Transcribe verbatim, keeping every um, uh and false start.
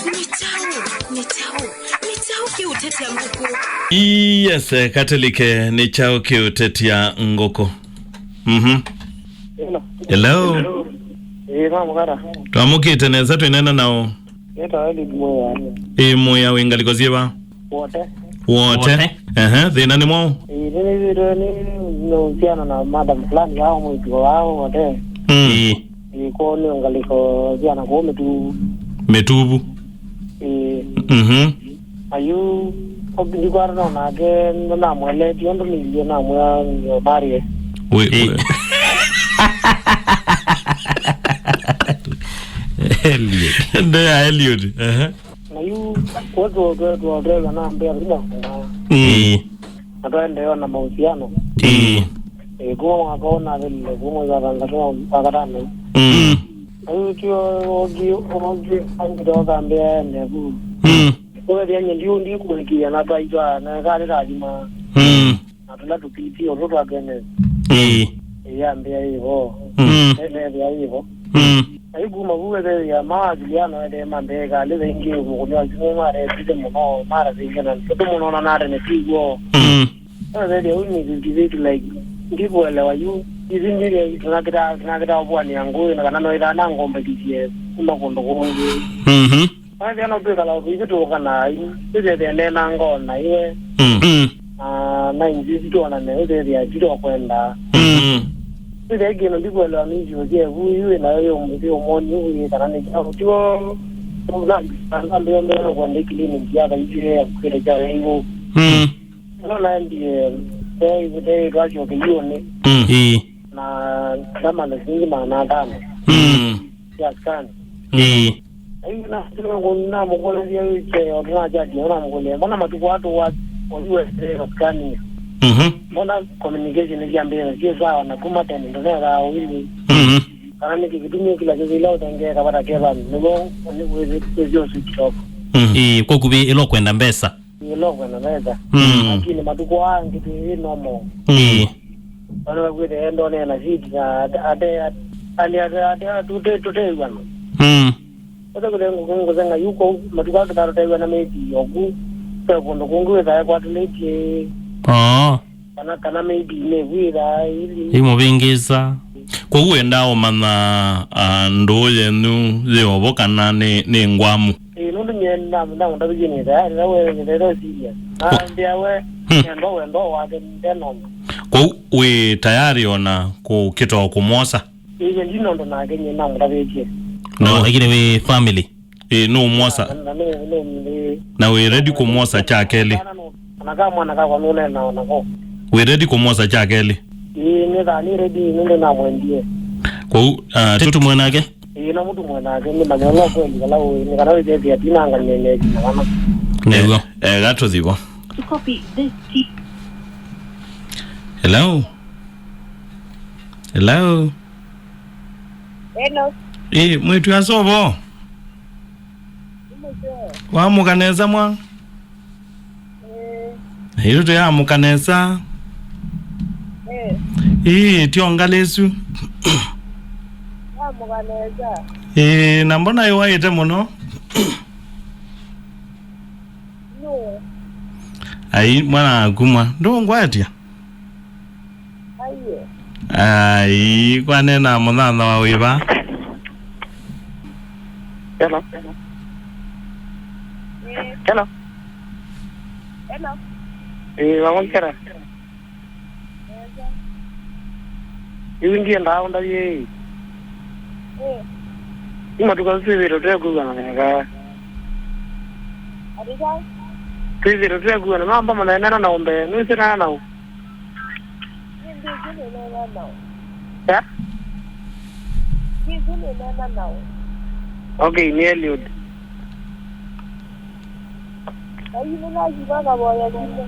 Nĩ kyaũ? Nĩ kyaũ? Nĩ kyaũ kĩũtetya ngũkũ? Yes, eh, Katelike, nĩ kyaũ kĩũtetya ngũkũ? Mhm. Hello. Hello. Ĩĩ, mamũkata. Twamũkĩte nesa, twĩnena nao. Nĩtawa Eliud Mwĩa. Ĩĩ, Mwĩa, wĩ ngalĩko syĩva? Wote. Wote. Wote. Ehe, thĩna nĩ mwaũ? Ĩĩ, nĩnĩthĩtwe nĩ nĩ ũhusiano na madam fulani wao mwĩtu wao Wote. Mm. Ĩĩ. Ĩĩ, kwoo nĩ ngalĩko syana kũu Mĩtuvu. Mĩtuvu. Ĩĩ. Mhm. Na yu ndikwatana nake, nĩnamweletie ũndũ nĩilyĩ namwĩa nĩomarie. Wĩ, wĩ. Eliud. Nde ya Eliud. Ehe. Na yu kwetu twetwa twetwa nambĩa vila. Mm. Ĩĩ. Na twaendeea na mahusiano. Ĩĩ. Ĩĩ, kuma mwaka ũũ nathelile kuma mwezi wa thanthatũ wa katano. Mm. Na yu tio ogi ogi angitoka mbea ende vu. Mm. Kwa vya ndio ndi kulikia na twaitwa na kale lazima. Mm. Na tula tupiti oto twa kene. Ĩĩ. Ĩĩ, ambĩa hivyo. Mm. Ende vya hivyo. Mm. Na yu kuma vu ethĩa mawasiliano ethĩa mambee kalĩ vengĩ mũkũni wa simũ maretĩte mũno mara vengĩ na tũtũ mũno na nate nĩ twĩw'o. Mm. Ethĩa yu nĩ fifty fifty, like, ndikuelewa yu. Izi ndile tunakita tunakita ũvũanĩa ngũĩ na kana noithaa na ngombekisye kuma kũndũ kũngĩ. Mhm. Ethĩa no twĩkala ũtũithi tũũkana yu. Ethĩa nena ngona iwe. Mm. Mm. Ah, na inzi tuonane ethĩa tito kwenda. Mm. Ethĩa kĩndũ ndikuelewa nĩ cio syevu yu nayo yũmũthi ũmoni ũyĩ kana nĩ kyaũ tiwo. Nambĩombea kwenda ikilini ndia kaisire kwĩte kya wengu. Mm. No naendie tei tei twasyoke yuni. Mm. Ĩĩ. Na kama na singi maana atano. Mm. Sya scan. Ĩĩ. Ai na sio ngo na mukole ya che ona chati ona mukole. Mbona matuko watu wa oyu wa scan? Mhm. Mbona communication ya mbele sio sawa na kuma tena ndio na wili. Mhm. Kana nĩ kĩtumio kĩla kĩvĩla ũtengee kavata kevani nĩw'o nĩ wĩthĩtw'e syo switch off. Mm. Ĩĩ, kwa kuvĩ ĩla ũkwenda mbesa. Ĩla ũkwenda mbesa. Mm. Lakini matukũ aa ngĩ twĩ normal. Mm. Ĩĩ. Ona vakwĩte endo nena shit na ate ate ate ate tute tute wana. Mm. Ate kule nguzenga yuko matukũ aa tũtatũtaiwa na maybe oku. Kwa kũndũ kũngĩ wĩthae kwa tuleti. Oh. Kana kana maybe nĩvwĩthaa ili. Imũvĩngĩsa. Kwoou wendaa ũmanya, ah, ndũũ yenyu yĩ ovo kana nĩ, nĩ ngwamu? Ĩĩ, nũndũ nyie ndamũndavĩie nĩ tayari na we nĩ tayari serious. Na ambĩa we, hmm, endo wendo wake ndenonga. Kwoou wĩ tayari ona kũkĩta o kũmwosa? Ĩĩ, ndi nondo nake nyie namũtavĩtie. No. No, lakini wĩ family? Ĩĩ, nũũmwosa. Na, na, nũ, nũ, nĩ- Na wĩ ready kũmwosa kya kelĩ? Kana nũ, kana ka mwana kakwa nũneenaa nako. Wĩ ready kũmwosa kya kelĩ? Ĩĩ, nĩthaa nĩ ready, nũndũ namwendie. Kwoou, ah, tũtũmwe nake? Ĩĩ, no mũtũmwe nake, nĩmanya ũla kweli, kana wĩ, nĩ kana wĩthethia tinanganĩe na kana. Nĩw'o. Eh, ega tũthi vo. To copy this key. Hello? Hello? Hello. Ĩĩ, mwĩĩtu asovo? Nĩ mũseo. Wamũka nesa mwa? Ĩĩ. Ĩĩ, tũyamũka nesa. Ĩĩ. Ĩĩ, tyo ngalĩ ĩsu. Wamũka nesa. Ĩĩ, na mbona ĩwaĩte mũno? Nũũ? Ai, mwana waku mwa. Ndũngwatya? Aiye. Ai, kwanena mũthantha wa wĩva? Hello. Eh. Hello. Hello. Eh, wamwikara. Ĩĩ, ndiendaa ũndavye ĩĩ. Ĩĩ. Nĩ matukũ asu twĩthĩĩtwe tũtekwĩw'ana neka. Atĩ kyaũ? Twĩthĩĩtwe tũtekwĩw'ana. Mamba mũneenena na ũmbee. Nĩwĩsĩ neena naũ? Nĩ ndĩsĩ nĩneena naũ. Ya? Ndĩsĩ nĩneena naũ. Okay, nĩ Eliud. Na yu nĩnasima kavoya vinya.